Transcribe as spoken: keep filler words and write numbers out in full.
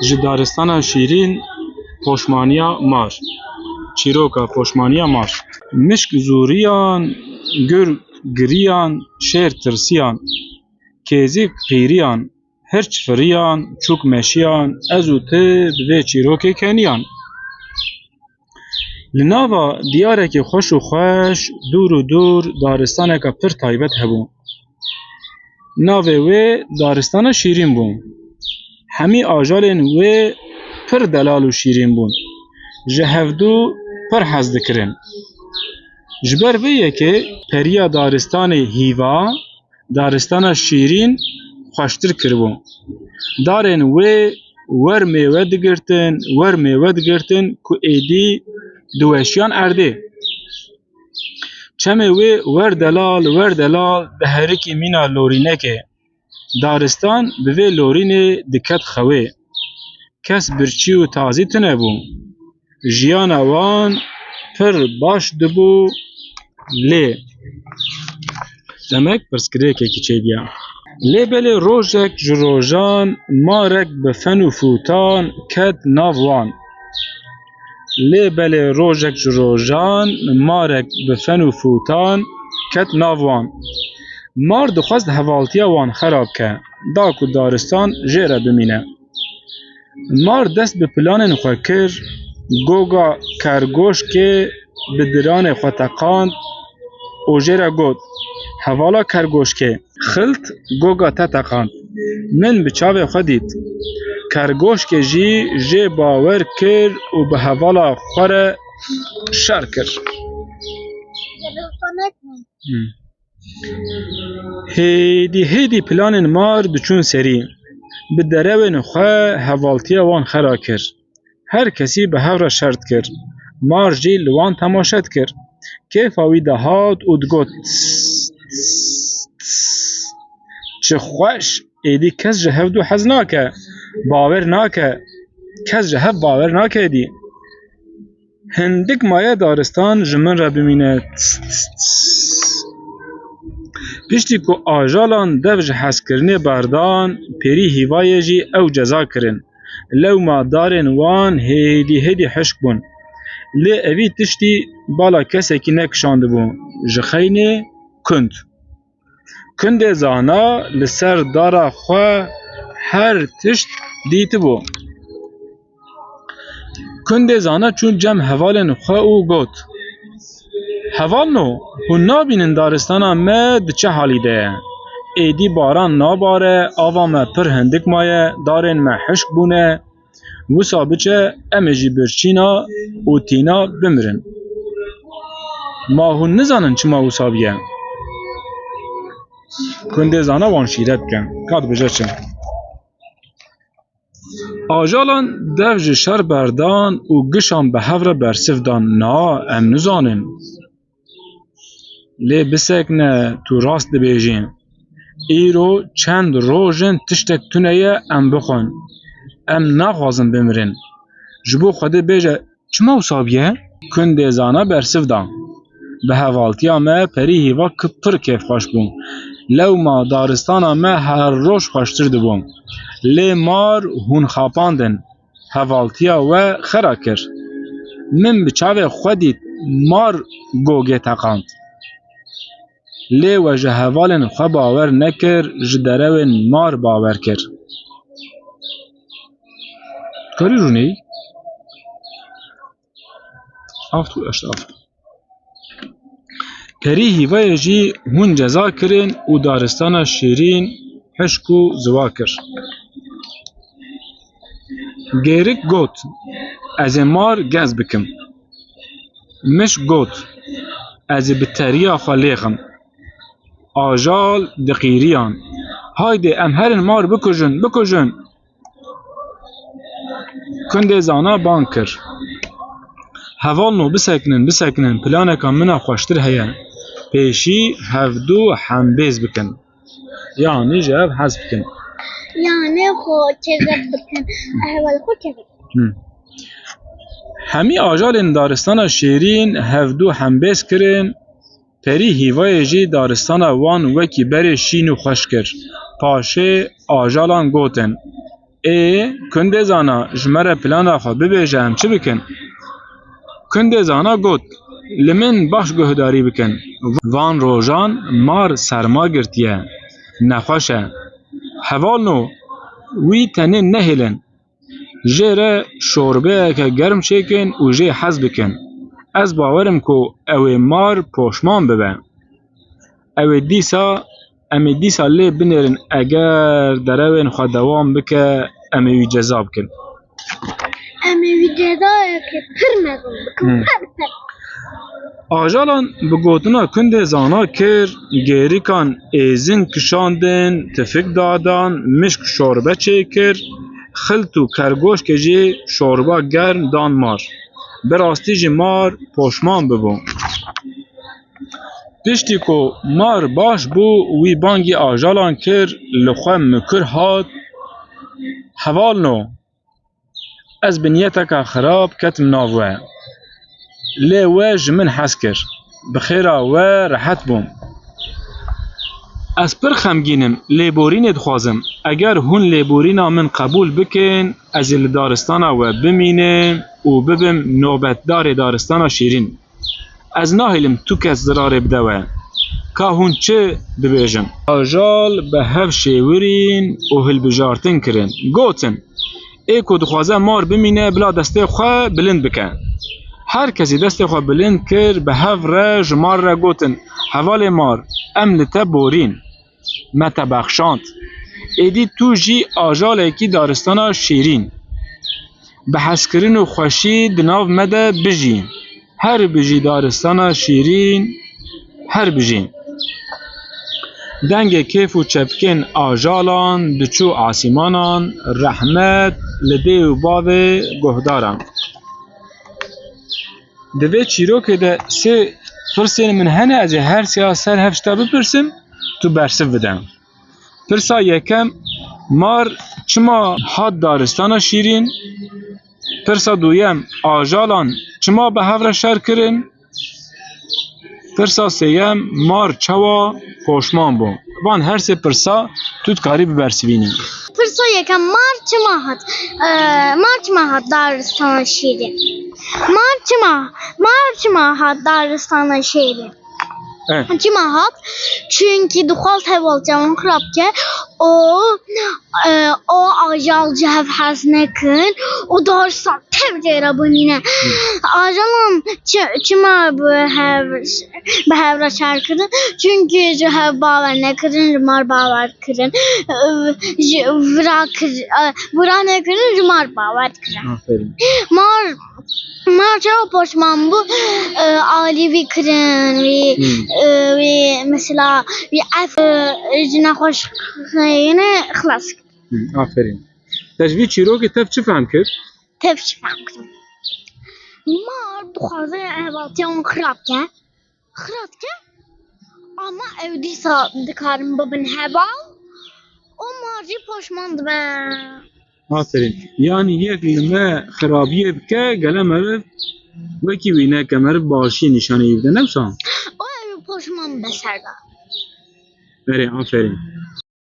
Ji daristana şîrîn, poşmaniya mar. Çîroka poşmaniya mar. Mişk zûriyan, gur giriyan, şêr tirsiyan, kêzî qîriyan, hirç firiyan, çûk meşiyan, ez û ti bi vê çîrokê keniyan. Li nava diyarekî xweş û xweş, dûr û dûr, daristaneke pir taybet hebû. Navê wê daristana şîrîn bû. Hemî ajalên wê pir delal û şîrîn bûn. Ji hevdû pir hez dikirin. Ji ber vê yekê periya daristanê Hîva daristana şîrîn xweştir kiribû. Darên wê wer mêwe digirtin, wer mêwe digirtin ku êdî diweşiyan erdê. Çemê wê wer delal, wer delal diherikî mîna lorînekê. Daristan bi vê lorînê diket xewê. Kes birçî û tazî tune bû. Jiyana wan pir baş dibû lê. Demek pirsgirêkekî çêbûya. Lê belê rojek ji rojan marek bi fen û fûtan ket nav wan. Lê belê rojek ji rojan marek bi fen û fûtan ket nav wan. Mar dixwest hevaltiya wan xera bike, da ku daristan jê re bimîne. Mar dest bi planên xwe kir, goga kergoşkê bi diranê xwe teqand û jê re got, Hevala kergoşkê, xilt goga te teqand. Min bi çavê xwe dît. Kergoşkê jî jê bawer kir û bi hevala xwe re şer kir. Hmm. Hêdî hêdî planên mar diçûn serî. Bi derewên xwe hevaltiya wan xera kir. Her kesî bi hev re şer dikir. Mar jî li wan temaşe dikir. Kêfa wî dihat û digot, "Tis, tis, tis. Çi xweş, êdî kes ji hevdû hez nake, bawer nake. Kes ji hev bawer nake êdî." Hindik maye daristan ji min re bimîne. Tis, tis, tis. Piştî ku ajalan dev ji hezkirinê berdan, pêrî hîvayê jî ew ceza kirin. Lewma darên wan hêdî hêdî hişk bûn. Lê evî tiştî bala kesekî nekişandibû. Ji xeynê kund. Kundê zana li ser dara xwe her tişt dîtibû. Kundê zana çû cem hevalên xwe û got, "Hevalno, hûn nabînin daristana me di çi halî de ye? Êdî baran nabare, ava me pir hindik maye, darên me hişk bûne. Wisa biçe, em ê jî birçîna û tîna bimirin. Ma hûn nizanin çima wisa bûye?" Kundê zana wan şîret dike. Ka dibêje çi? Ajalan dev ji şer berdan û gişan bi hev re bersiv dan, "Na, em nizanin." Lê bisekne, tu rast dibêjî. Îro çend roj in tiştek tune ye em bixwin. Em naxwazin bimirin. Ji bo Xwedê bêje, çima wisa bûye? Kundê zana bersiv da. Bi hevaltiya me perî hîva ki pir kêfxweş bû. Lewma daristana me her roj xweştir dibû. Lê mar hûn xapandin. Hevaltiya we xera kir. Min bi çavê xwe dît mar gogê teqand. Lê we ji hevalên xwe bawer nekir, ji derewên mar bawer kir. Karî rûnî. Aft û eşt aft. Perî hîvayê jî hûn ceza kirin û daristana şîrîn hişk û ziwa kir. Gêrik got, "Ez ê mar gez bikim." Mişk got, "Ez ê bi teriya xwe lêxim." Ajal diqîriyan, "Haydê em herin mar bikujin, bikujin." Kundê zana bang kir. Hevalno, bisekinin, bisekinin, planeka min a xweştir heye. Pêşî hevdu hembêz bikin. Yanî ji hev hez bikin. Yanî xwe kezeb bikin. Heval xwe kezeb bikin. Hı. Hemî ajalên daristana şêrîn hevdu hembêz kirin. Perî hîvayê jî daristana wan wekî berê şîn û xweş kir. Paşê ajalan gotin, Ê, kundê zana, ji me re plana xwe bibêje, em çi bikin? Kundê zana got, li min baş guhdarî bikin. Van rojan mar serma girtiye. Nexweş e. Hevalno, wî tenê nehêlin. Jê re şorbeyeke germ çêkin û jê hez bikin. Ez bawer im ku ew ê mar poşman bibe. Ew ê dîsa, em ê dîsa lê binêrin, eger derewên xwe dewam bike, em ê wî ceza bikin. Em ê wî cezayeke pir mezin bikin, Hmm. pir pir. Ajalan bi gotina kundê zana kir, gêrikan êzing kişandin, tifik dadan, mişk şorbe çêkir, xilt û kergoşkê jî şorba germ dan mar. Bi rastî jî mar poşman bibû. Piştî ku mar baş bû, wî bangî ajalan kir, li xwe mikir hat, Hevalno, ez bi niyeteka xirab ketim nav we. Lê we ji min hez kir. Bi xêra we rehet bûm. Ez pir xemgîn im, lêborînê dixwazim. Eger hûn lêborîna min qebûl bikin, ez ê li daristana we bimînim û bibim nobetdarê daristana şîrîn. Ez nahêlim tu kes zirarê bide we. Ka hûn çi dibêjin? Ajal bi hev şêwirîn û hilbijartin kirin. Gotin, ê ku dixwaze mar bimîne, bila destê xwe bilind bike. Her kesî destê xwe bilind kir, bi hev re ji mar re gotin, Hevalê mar, em li te borîn. Me te bexşand. Êdî tu jî ajalekî daristana şîrîn. Bi hezkirin û xweşî di nav me de bijî. Her bijî daristana şîrîn, her bijî. Dengê kêf û çepikên ajalan diçû asîmanan, rehmet li dê û bavê guhdaran. Di vê çîrokê de sê pirsên min hene, ez ê her sêya ser hev ji te bipirsim, tu bersiv bide. Pirsa yekem, mar çima hat daristana şîrîn? Pirsa duyem, ajalan çima bi hev re şer kirin? Pirsa sêyem, mar çawa poşman bû? Van her sê pirsa tu dikarî bibersivînî. Pirsa yekem, mar çima hat? Ee, mar çima hat daristana şîrîn? Mar çima, mar çima hat daristana şîrîn? Eh. Çima hat? Çünkü dixwast hevaltiya wan xirab ke. O, e, o ajal ji hev hez nekin û daristan tev jê re bimîne. Ajalan çi-, çima bi hev, bi hev re şer kirin? Çünkü ji hev bawer nekirin, ji mar bawer kirin. E, ji vira kir-, e, vira nekirin, ji mar bawer kirin. Aferin. Mar Mar çawa poşman bû? E, alî wî kirin, wî, Hmm. e, wî, mesela, wî ev, e, ji nexweşxiyine xilas kir. Hı, aferin. Te ji vî çîrokê tev çi fehm kir? Tev çi fehm kirim? Mar dixwaze hevaltiya wan xirab ke. Xirab ke. Ama ew dîsa dikarin bibin heval. Û mar jî poşman dibe. Aferin. Yani yek li me xirabiyê bike, gele meriv wekî wî neke, meriv başiyê nîşanê wî bide, ne wisa? O ew poşman be ser de. Erê, aferin.